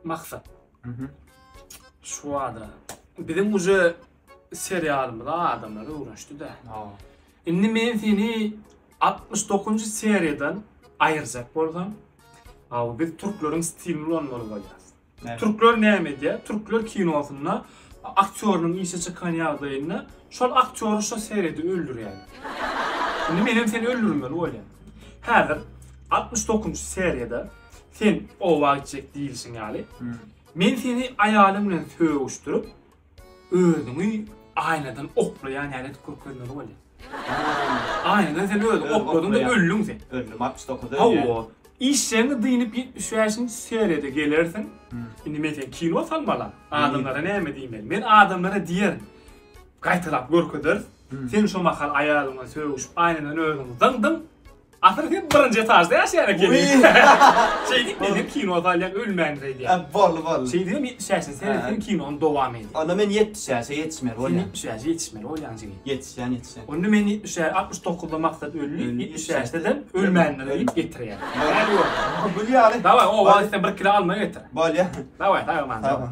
Maksat. Şu wada biziň uje serialymyza adamlar öwrenişdi-de. Indi men seni 69-njy seriýadan aýyrjak bolsam, aw biz türkleriň stilini ulanmaly bolýarys. Türkler näme edýär? Türkler kinosynda aktýorynyň işe çykan ýagdaýynda şol aktýory şo seriýada öldürýärler. Indi menem seni öldürmeli bolýan. Häzir 69-njy seriýada sen oba gitjek diýilişiň ýaly, men seni aýalyň bilen sögüşdirip, özüňi aýnadan oklaýan ýaly edip görkezmeli bolýar. Aýnadan sen özüňi okladyň-da öldüň sen. Öldüm 69 ölýän. Hawa. Işjeňi dynyp 75-nji seriýada gelersiň. Indi men seni kino salmalam. Adamlara näme diýmeli? Men adamlara diýerin. Gaýtalap görkezeris. Sen şo mahal aýalyň bilen sögüşip aýnadan özüňi zyňdyň. Asyl sen birinji etažda ýaşaýan ekeniň. Şeýdip men hem kino salýan ölmändir öýdýän. Ha, boldy boldy. Şeýdip hem 75-nji seriýa sen kinony dowam edýär. Onda men 75-e ýetişmeli bolýan. Sen 75-e ýetişmeli bolýaň jigim. Ýetişýän ýetişýän. Onda men 75 69-da Maksat öldi, 75-de-de ölmändir diýip getirýän. Gül ýaly. Daway, oba gitseň bir kilo alma getir. Bolýa. Daway, sag aman.